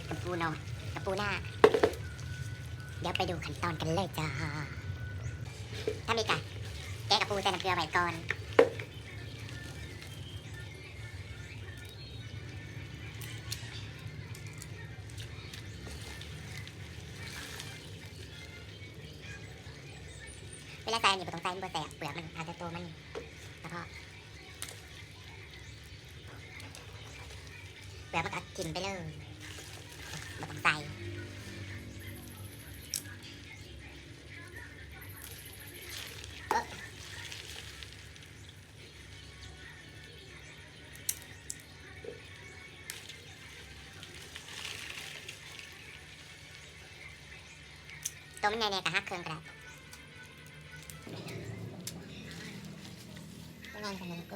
ກະປູນ້ອຍ ກະປູນາ. ດຽວໄປດູຂັ້ນຕອນກັນເລີຍຈ້າ. ທຳອິດກະແກະກະປູໃສ່ນ້ຳເກືອໄວ້ກ່ອນ. ເວລາໃສ່ອັນນີ້ບໍ່ຕ້ອງໃສ່ ມັນບໍ່ແຊບ ເປືອກມັນ ເອົາແຕ່ໂຕມັນ ສະເພາະ ເປືອກມັນກະຖິ້ມໄປເລີຍ ບໍ່ຕ້ອງໃສ່. ໂຕມັນໃຫຍ່ແດ່ກະຫັກເຄິ່ງກະໄດ້ ໂຕໃຫຍ່ກະເລີຍໂກ.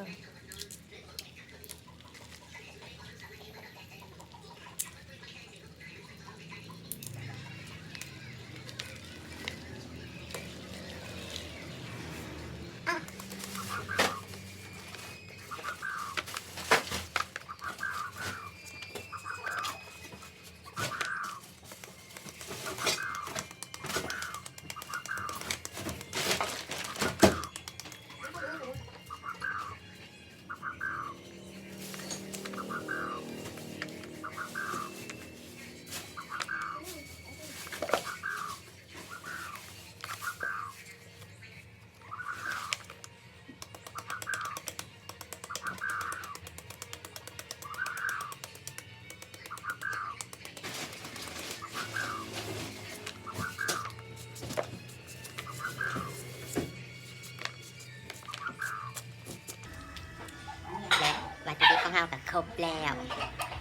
ແລະ ວັດຖຸດິບຂອງເຮົາກະຄົບແລ້ວ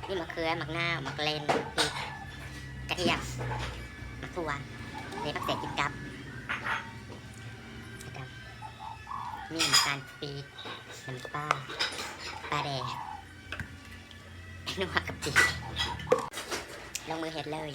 ມີໝາກເຂືອ ໝາກນາວ ໝາກເລັ່ນ ພິກ ກະທຽມ ໝາກຖົ່ວ ແລະ ຜັກເສດກິນກັບ ແລ້ວກະມີນ້ຳຕານປີບ ນ້ຳປາ ປາແດກ ນົວກະປິ ລົງມືເຮັດເລີຍ.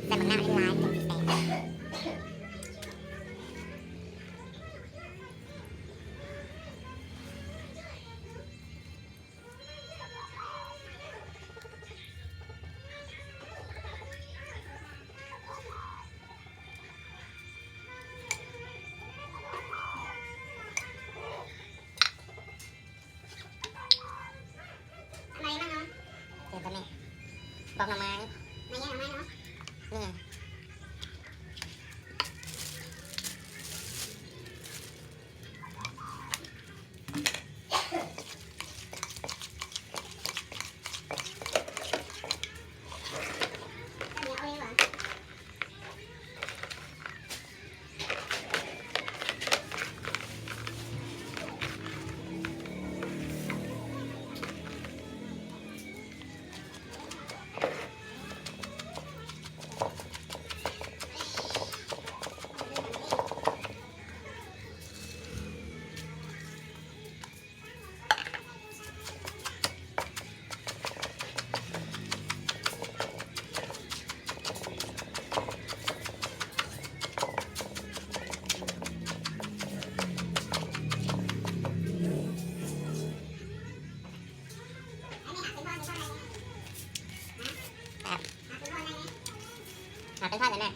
ໃສ່ບັກນາວຫຼາຍໆ ຈັ່ງຊິແຊບ. ເອີ ແມ່ ບອກໜໍ່ໄມ້ ແມ່ ແຍກໜໍ່ໄມ້ເນາະ ແມ່ນ. ແ ເອົາເປັນທ່ອນແນ່.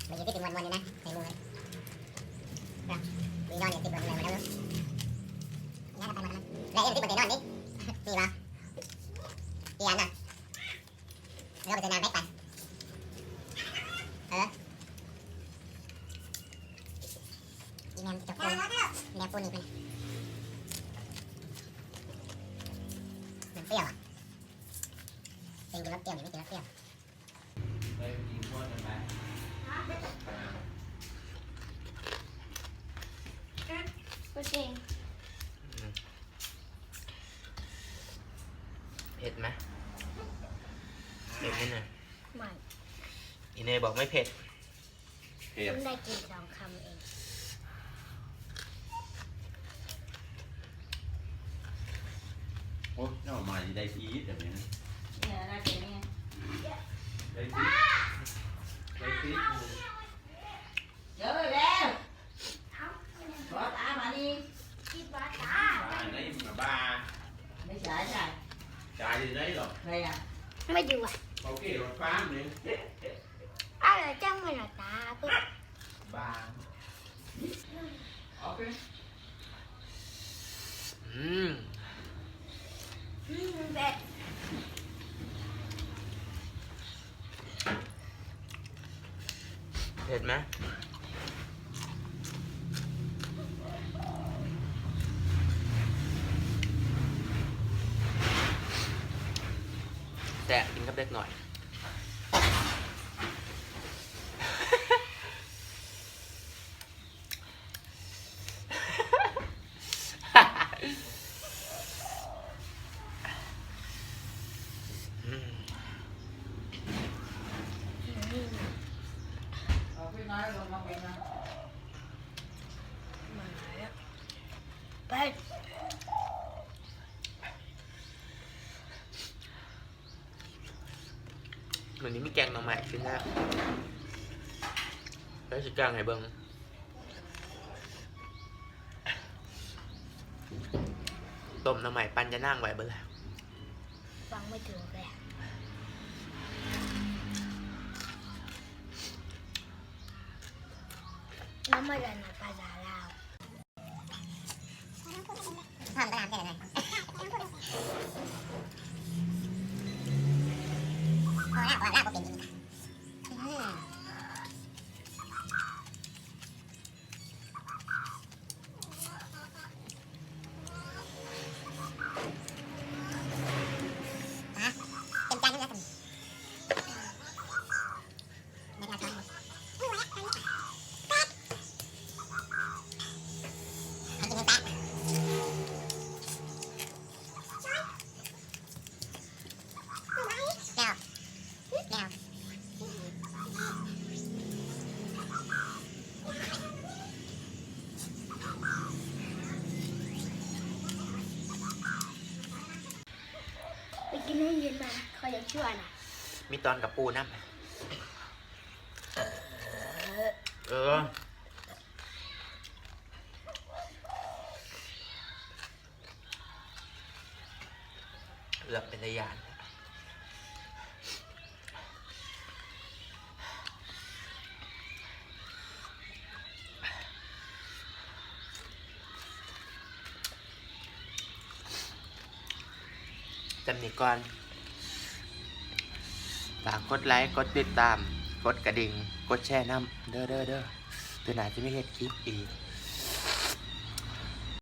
ມື້ນີ້ຄືຊິມ່ວນໆຢູ່ນະ ໃນໝູ່ເອີຍ. ນອນນີ້ຕິດລົດເລີຍມາແລ້ວ. ແລ້ວເອັມຕິດບໍ່ໄດ້ນອນນີ້ ນີ້ຫວາ ປ່ຽນນະ. ເອີ ໄປເຈີນາງແພັກໄປ. ເອີ ອີແມ່ມັນຈະຈົກໂກນແນວປູນນີ້ເພິ່ນ ມັນປ່ຽວອະ. ເປັນກິນລົດປ່ຽວນີ້ ໄດ້ກິນລົດປ່ຽວ. ເຜັດໄໝ? ເຜັດໄໝນະ? ໄມ່. ອີເນ່ບອກໄມ່ເຜັດ. ເຜັດ. ເພິ່ງໄດ້ກິນສອງຄຳເອງ. ໂອ້ຍ ເຈົ້າມາຊິໄດ້ອີກແບບນີ້ນະ. ໄດ້ອີກ ໄດ້ອີກ. ເຈີແລ້ວ ບໍ່ຕາມານີ້ ຕາໄດ້ມາບາ ໄດ້ສາຍ ສາຍຢູ່ໃນຫຼອກ ໄດ້ອະ ມາຢູ່ອະ ເຂົາເກລົດຟາມນີ້ ອາ ຈັງມັນຕາບາ ໂອເຄ. ອືມ ອືມ ແບບ ເຜັດໄໝ? ແຊບ ກິນກັບເດັກນ້ອຍ. ມື້ນີ້ມີແກງໜໍ່ໄມ້ກິນແລ້ວ ແລ້ວຊິກາງໃຫ້ເບິ່ງ. ຕົ້ມໜໍ່ໄມ້ ປັ່ນຍານາງໄວ້ເບິດແລ້ວ ຟັງບໍ່ຖືກເລີຍ. ນ້ຳມັນລະນະ ພາສາລາວ. ໄປກິນໃນເຢັນມາ ເຂົາຢາກຊວນນະ ມີຕອນກະປູນຳ. ເອີ ເອີ ເກືອບເປັນຕາຢ້ານ. ເ ຈຳນີ້ກ່ອນ. ຝາກກົດໄລ ກົດຕິດຕາມ ກົດກະດິ່ງ ກົດແຊນຳເດີ ເດີ ເດີ. ເທື່ອໜ້າຈະມີເຮັດຄລິບອີກ.